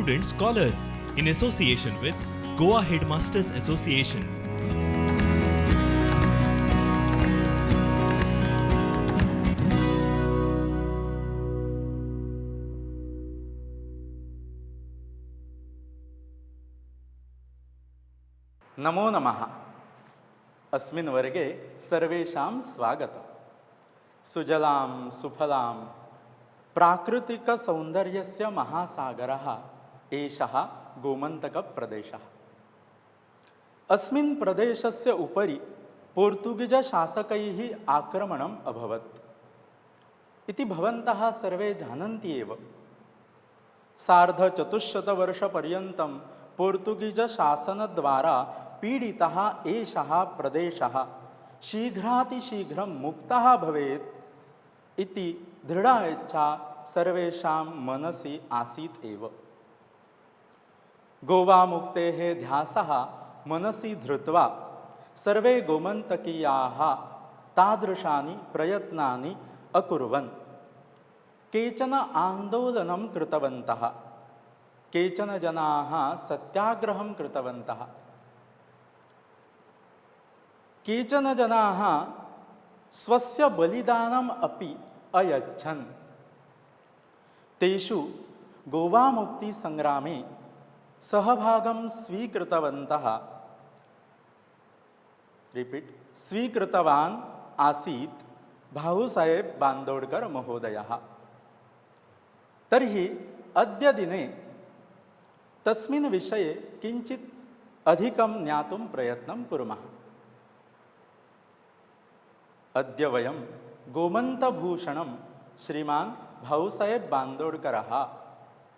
Student Scholars in association with Goa Headmasters Association. नमो नमः। अस्मिन् वर्गे सर्वेषां स्वागतम्। सुजलां सुफलां प्राकृतिकसौन्दर्यस्य महासागरः एषः गोमन्तकप्रदेशः। अस्मिन् प्रदेशस्य उपरि पोर्तुगीजशासकैः आक्रमणम् अभवत् इति भवन्तः सर्वे जानन्ति एव। 450 वर्षपर्यन्तं पोर्तुगीजशासनद्वारा पीडितः एषः प्रदेशः शीघ्रातिशीघ्रं मुक्तः भवेत् इति दृढा इच्छा सर्वेषां मनसि आसीत् एव। गोवामुक्तेः ध्यासः मनसि धृत्वा सर्वे गोमन्तकीयाः तादृशानि प्रयत्नानि अकुर्वन्। केचन आन्दोलनं कृतवन्तः, केचन जनाः सत्याग्रहं कृतवन्तः, केचन जनाः स्वस्य बलिदानम् अपि अयच्छन्। तेषु गोवामुक्तिसङ्ग्रामे सहभागं स्वीकृतवन्तः रिपीट् स्वीकृतवान् आसीत् भाऊसाहेब बांदोडकर महोदयः। तर्हि अद्य दिने तस्मिन् विषये किञ्चित् अधिकं ज्ञातुं प्रयत्नं कुर्मः। अद्य वयं गोमन्तभूषणं श्रीमान् भाऊसाहेब बांदोडकरः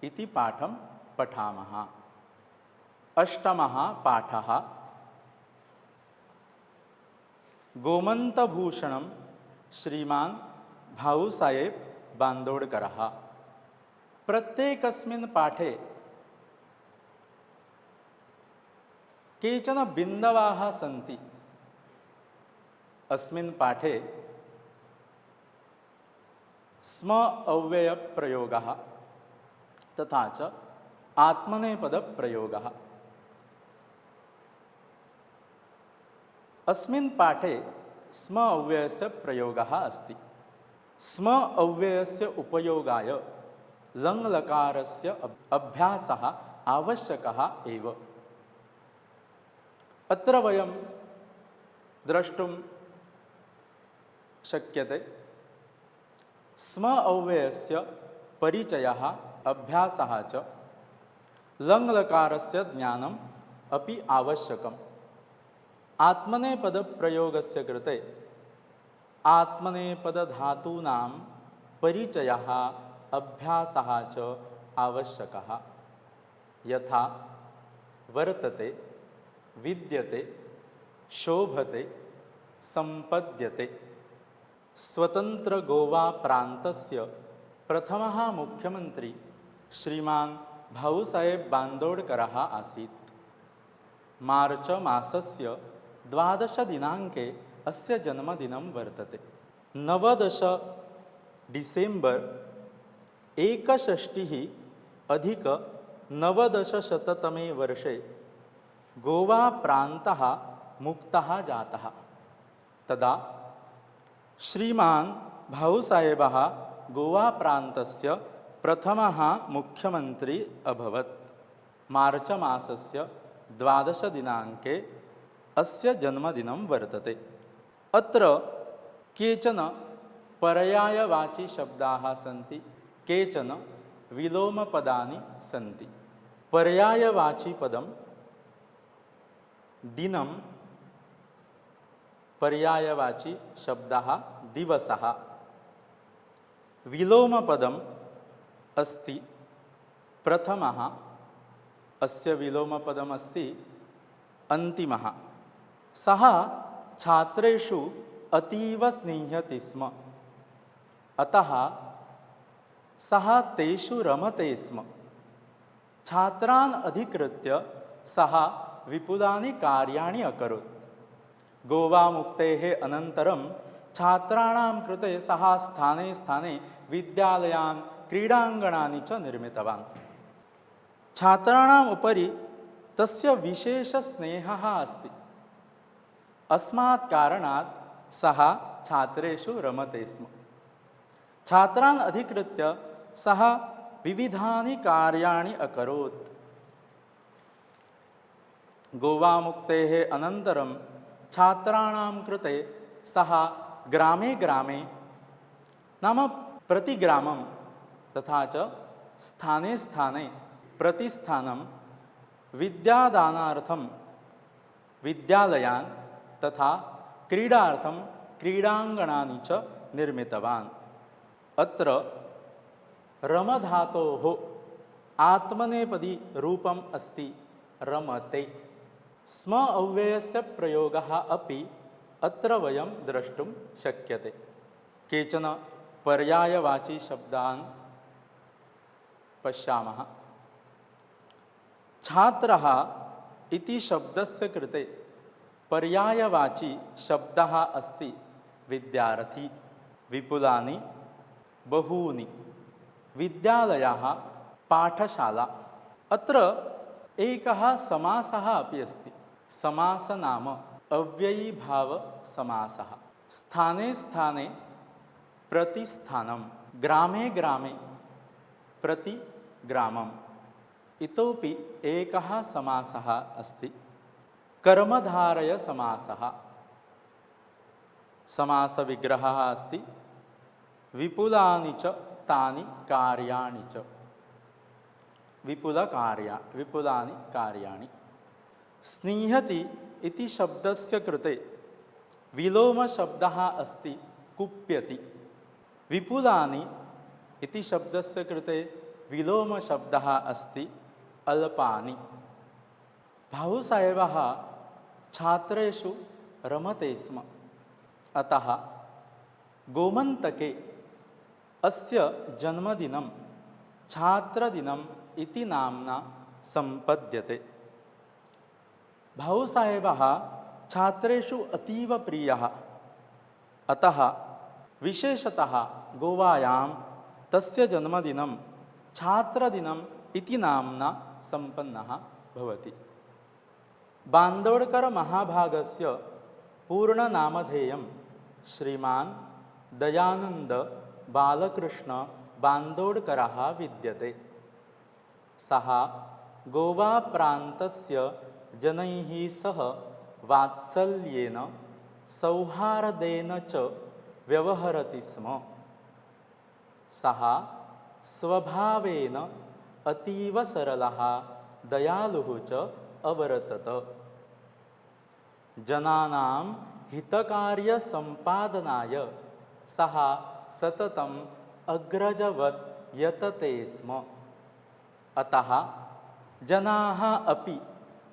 इति पाठं पठामः। अष्टमः पाठः, गोमन्तभूषणं श्रीमान् भाऊसाहेब बांदोडकरः। प्रत्येकस्मिन् पाठे केचन बिन्दवाः सन्ति। अस्मिन् पाठे स्म अव्ययप्रयोगः तथा च आत्मनेपदप्रयोगः। अस्मिन् पाठे स्म अव्ययस्य प्रयोगः अस्ति। स्म अव्ययस्य उपयोगाय लङ्लकारस्य अभ्यासः आवश्यकः एव। अत्र वयं द्रष्टुं शक्यते स्म अव्ययस्य परिचयः, अभ्यासः च, लङ्लकारस्य ज्ञानम् अपि आवश्यकम्। आत्मनेपदप्रयोगस्य कृते आत्मनेपदधातूनां परिचयः, अभ्यासः च आवश्यकः। यथा वर्तते, विद्यते, शोभते, सम्पद्यते। स्वतन्त्रगोवाप्रान्तस्य प्रथमः मुख्यमन्त्री श्रीमान् भाऊसाहेब बांदोडकरः आसीत्। मार्च मासस्य 12 दिनाङ्के अस्य जन्मदिनं वर्तते। 19 डिसेम्बर् 1961 वर्षे गोवाप्रान्तः मुक्तः जातः। तदा श्रीमान् भाऊसाहेबः गोवाप्रान्तस्य प्रथमः मुख्यमन्त्री अभवत्। मार्च मासस्य 12 दिनाङ्के अस्य जन्मदिनं वर्तते। अत्र केचन पर्यायवाची शब्दाः सन्ति, केचन विलोमपदानि सन्ति। पर्यायवाची पदं दिनं, पर्यायवाची शब्दः दिवसः। विलोमपदम् अस्ति प्रथमः, अस्य विलोमपदमस्ति अन्तिमः। सः छात्रेषु अतीव स्निह्यति स्म, अतः सः तेषु रमते स्म। छात्रान् अधिकृत्य सः विपुलानि कार्याणि अकरोत्। गोवामुक्तेः अनन्तरं छात्राणां कृते सः स्थाने स्थाने विद्यालयान्, क्रीडाङ्गणानि च निर्मितवान्। छात्राणाम् उपरि तस्य विशेषस्नेहः अस्ति। अस्मात् कारणात् सः छात्रेषु रमते स्म। छात्रान् अधिकृत्य सः विविधानि कार्याणि अकरोत्। गोवामुक्तेः अनन्तरं छात्राणां कृते सः ग्रामे ग्रामे नाम प्रतिग्रामं तथा च स्थाने स्थाने प्रतिस्थानं विद्यादानार्थं विद्यालयान् तथा क्रीडार्थं क्रीडाङ्गणानि च निर्मितवान्। अत्र रमधातोः आत्मनेपदी रूपम् अस्ति रमते। स्म अव्ययस्य प्रयोगः अपि अत्र वयं द्रष्टुं शक्यते। केचन पर्यायवाची शब्दान् पश्यामः। छात्रः इति शब्दस्य कृते पर्यायवाची शब्दः अस्ति विद्यार्थी। विपुलानि, बहूनि, विद्यालयाः, पाठशाला। अत्र एकः समासः अपि अस्ति। समासनाम अव्ययीभावसमासः। स्थाने स्थाने प्रतिस्थानं, ग्रामे ग्रामे प्रतिग्रामम्। इतोपि एकः समासः अस्ति कर्मधारयसमासः। समासविग्रहः अस्ति विपुलानि च तानि कार्याणि च। विपुलकार्या, विपुलानि कार्याणि। स्निह्यति इति शब्दस्य कृते विलोमशब्दः अस्ति कुप्यति। विपुलानि इति शब्दस्य कृते विलोमशब्दः अस्ति अल्पानि। भाऊसाहेबः छात्रेषु रमते स्म, अतः गोमन्तके अस्य जन्मदिनं छात्रदिनम् इति नाम्ना सम्पद्यते। भाऊसाहेबः छात्रेषु अतीव प्रियः, अतः विशेषतः गोवायां तस्य जन्मदिनं छात्रदिनम् इति नाम्ना सम्पन्नः भवति। बान्दोडकर महाभागस्य पूर्णनामधेयं श्रीमान् दयानन्द बालकृष्ण बान्दोडकरः विद्यते। सः गोवाप्रान्तस्य जनैः सह वात्सल्येन सौहार्देन च व्यवहरति स्म। सः स्वभावेन अतीव सरलः दयालुः च अवर्तत। जनानां हितकार्यसम्पादनाय सः सततम् अग्रजवत् यतते स्म। अतः जनाः अपि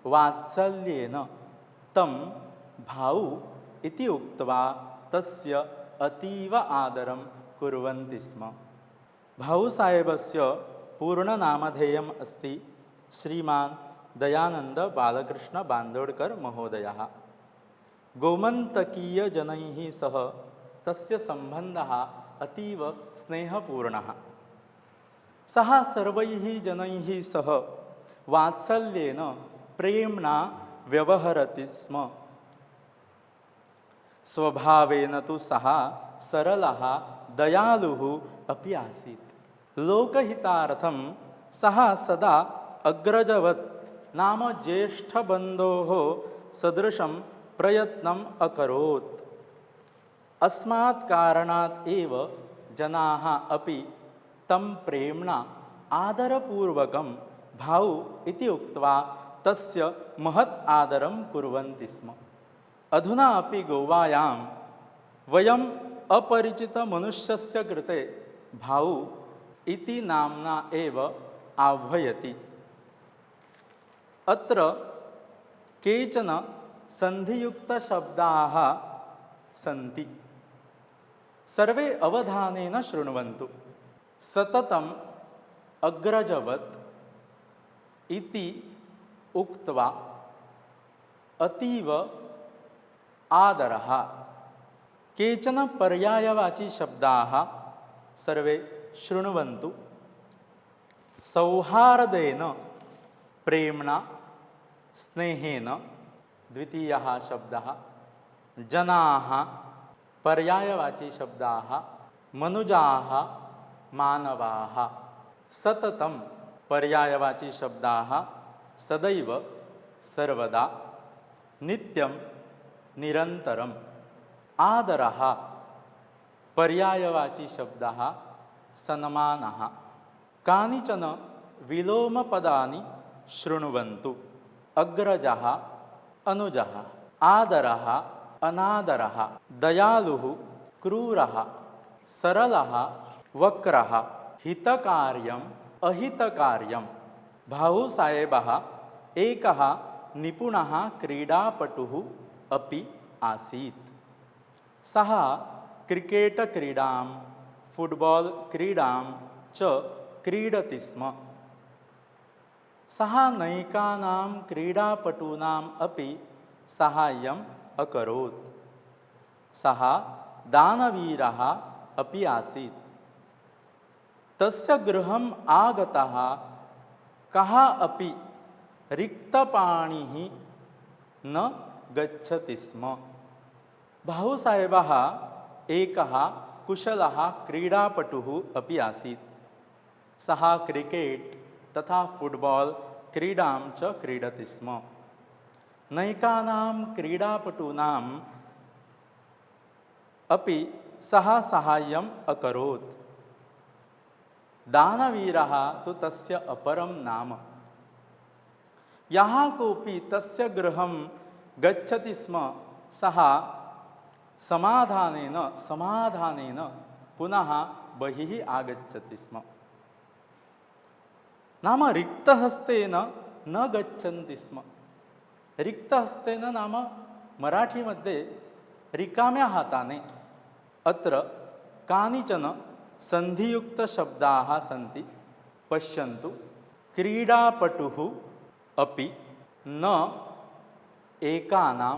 वात्सल्येन तं भाऊ इति उक्त्वा तस्य अतीव आदरं कुर्वन्ति स्म। भाऊसाहेबस्य पूर्णनामधेयम् अस्ति श्रीमान् दयानन्द बालकृष्ण बान्दोडकर महोदयः। गोमन्तकीयजनैः सह तस्य सम्बन्धः अतीव स्नेहपूर्णः। सः सर्वैः जनैः सह वात्सल्येन प्रेम्णा व्यवहरति स्म। स्वभावेन तु सः सरलः दयालुः अपि आसीत्। लोकहितार्थं सः सदा अग्रजवत् नाम ज्येष्ठबन्धोः सदृशं प्रयत्नम् अकरोत्। अस्मात् कारणात् एव जनाः अपि तं प्रेम्णा आदरपूर्वकं भाऊ इति उक्त्वा तस्य महत् आदरं कुर्वन्ति स्म। अधुना अपि गोवायां वयम् अपरिचितमनुष्यस्य कृते भाऊ इति नाम्ना एव आह्वयति। अत्र केचन सन्धियुक्तशब्दाः सन्ति, सर्वे अवधानेन शृण्वन्तु। सततम् अग्रजवत् इति उक्त्वा अतीव आदरः। केचन पर्यायवाची शब्दाः सर्वे शृण्वन्तु। सौहार्देन प्रेम्णा स्नेहेन द्वितीयः शब्दः। जनाः पर्यायवाची शब्दाः। मनुजाः मानवाः। सततं पर्यायवाची शब्दाः। सदैव सर्वदा नित्यं निरन्तरम्। आदरः पर्यायवाची शब्दः सन्मानः। कानिचन विलोमपदानि शृण्वन्तु। अग्रजः अनुजः, आदरः अनादरः, दयालुः क्रूरः, सरलः वक्रः, हितकार्यम् अहितकार्यम्। भाऊसाहेबः एकः निपुणः क्रीडापटुः अपि आसीत्। सः क्रिकेट् क्रीडां फुट्बाल् क्रीडां च क्रीडति स्म। सः नैकानां क्रीडापटूनाम् अपि साहाय्यम् अकरोत्। सः दानवीरः अपि आसीत्। तस्य गृहम् आगतः कः अपि रिक्तपाणिः न गच्छति स्म। भाऊसाहेबः एकः कुशलः क्रीडापटुः अपि आसीत्। सः क्रिकेट् तथा फुट्बाल् क्रीडां च क्रीडति स्म। नैकानां क्रीडापटूनाम् अपि सः साहाय्यम् अकरोत्। दानवीरः तु तस्य अपरं नाम। यः कोऽपि तस्य गृहं गच्छति स्म सः समाधानेन समाधानेन पुनः बहिः आगच्छति स्म। नाम रिक्तहस्तेन न गच्छन्ति स्म। रिक्तहस्तेन नाम मराठीमध्ये रिकाम्या हाताने। अत्र कानिचन सन्धियुक्तशब्दाः सन्ति, पश्यन्तु। क्रीडापटुः अपि न एकानां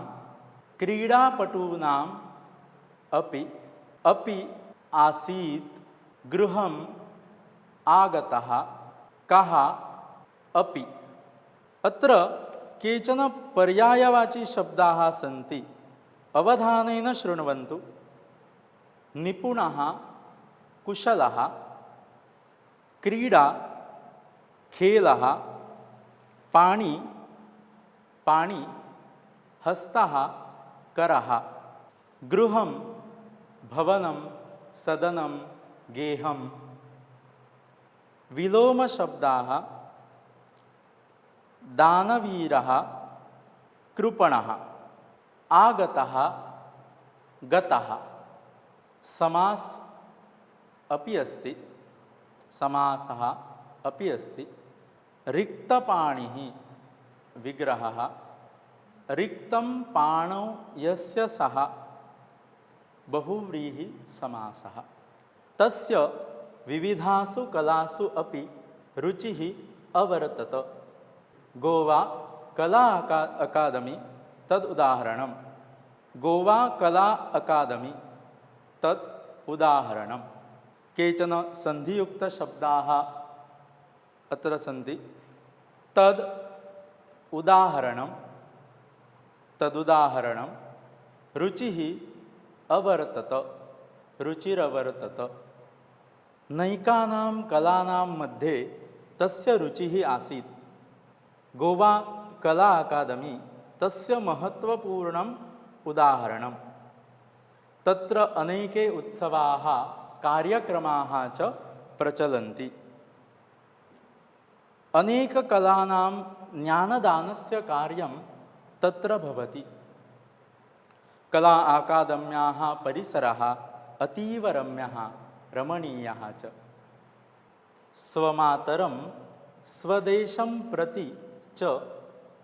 क्रीडापटूनाम् अपि अपि आसीत् गृहम् आगतः कः अपि। अत्र केचन पर्यायवाची शब्दाः सन्ति, अवधानेन शृण्वन्तु। निपुणः कुशलः, क्रीडा खेलः, पाणि पाणि, हस्तः करः, गृहं भवनं सदनं गेहं। विलोमशब्दाः दानवीरः कृपणः, आगतः गतः। समास अपि अस्ति, समासः अपि अस्ति। रिक्तपाणिः विग्रहः, रिक्तं पाणौ यस्य सः बहुव्रीहि समासः। तस्य विविधासु कलासु अपि रुचिः अवर्तत। गोवा कला अकादमी तद् उदाहरणं। गोवा कला अकादमी तत् उदाहरणं। केचन सन्धियुक्तशब्दाः अत्र सन्ति। तद् उदाहरणं, तदुदाहरणं, रुचिः अवर्तत, रुचिरवर्तत। नैकानां कलानां मध्ये तस्य रुचिः आसीत्। गोवा कला अकादमी तस्य महत्त्वपूर्णम् उदाहरणं। तत्र अनेके उत्सवाः कार्यक्रमाः च प्रचलन्ति। अनेककलानां ज्ञानदानस्य कार्यं तत्र भवति। कला अकादम्याः परिसरः अतीव रम्यः रमणीयः च। स्वमातरं स्वदेशं प्रति च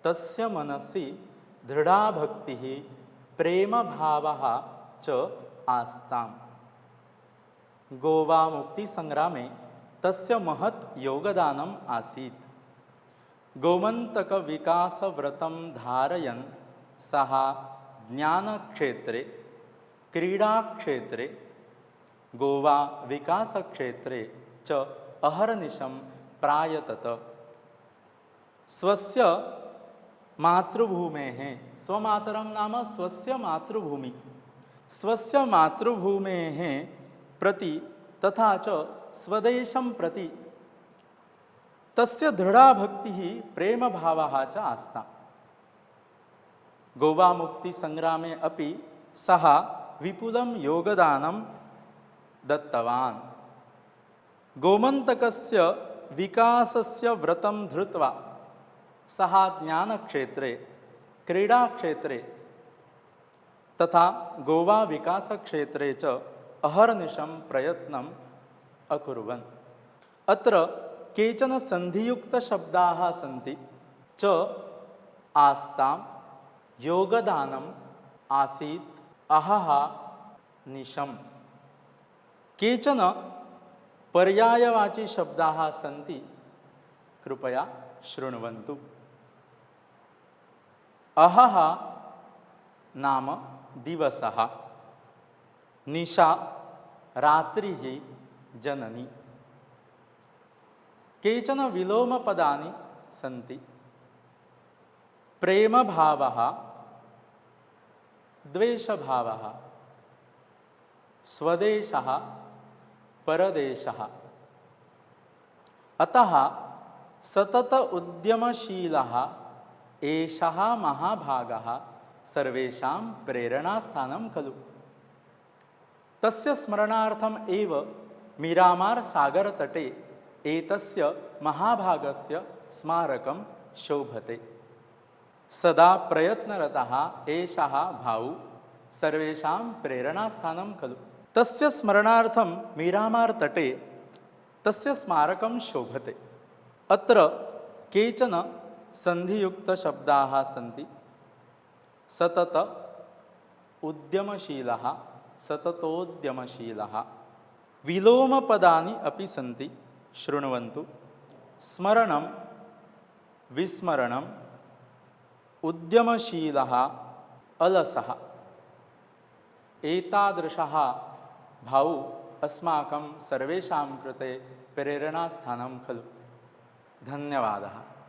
तस्य मनसि दृढा भक्तिः प्रेमभावः च आस्ताम्। गोवा मुक्तिसङ्ग्रामे तस्य महत् योगदानम् आसीत्। गोमन्तकविकासव्रतं धारयन् सः ज्ञानक्षेत्रे क्रीडाक्षेत्रे गोवा विकासक्षेत्रे च अहर्निशं प्रायतत। स्वस्य मातृभूमेः, स्वमातरं नाम स्वस्य मातृभूमि, स्वस्य मातृभूमेः प्रति तथा च स्वदेशं प्रति तस्य दृढा भक्तिः प्रेमभावः च आस्ताम्। गोवामुक्तिसङ्ग्रामे अपि सः विपुलं योगदानं दत्तवान्। गोमन्तकस्य विकासस्य व्रतं धृत्वा सः ज्ञानक्षेत्रे, क्रीडाक्षेत्रे तथा गोवाविकासक्षेत्रे च अहर्निशं प्रयत्नम् अकुर्वन्। अत्र केचन सन्धियुक्तशब्दाः सन्ति। च आस्तां, योगदानम्, आसीत्, अहः, निशम्। केचन पर्यायवाची शब्दाः सन्ति, कृपया शृण्वन्तु। अहः नाम दिवसः, निशा रात्रिः जननी। केचन विलोमपदानि सन्ति। प्रेमभावः, द्वेषभावः, स्वदेशः, परदेशः। अतः सतत उद्यमशीलः एषः महाभागः सर्वेषां प्रेरणास्थानं खलु। तस्य स्मरणार्थम् एव मीरामार सागरतटे एतस्य महाभागस्य स्मारकं शोभते। सदा प्रयत्नरतः एषः भाऊ सर्वेषां प्रेरणास्थानं खलु। तस्य स्मरणार्थं मीरामार तटे तस्य स्मारकं शोभते। अत्र केचन सन्धियुक्तशब्दाः सन्ति। सतत उद्यमशीलः, सततोद्यमशीलः। विलोमपदानि अपि सन्ति, शृण्वन्तु। स्मरणं, विस्मरणम्, उद्यमशीलः, अलसः। एतादृशः भाव अस्माकं सर्वेषां कृते प्रेरणास्थानं खलु। धन्यवादः।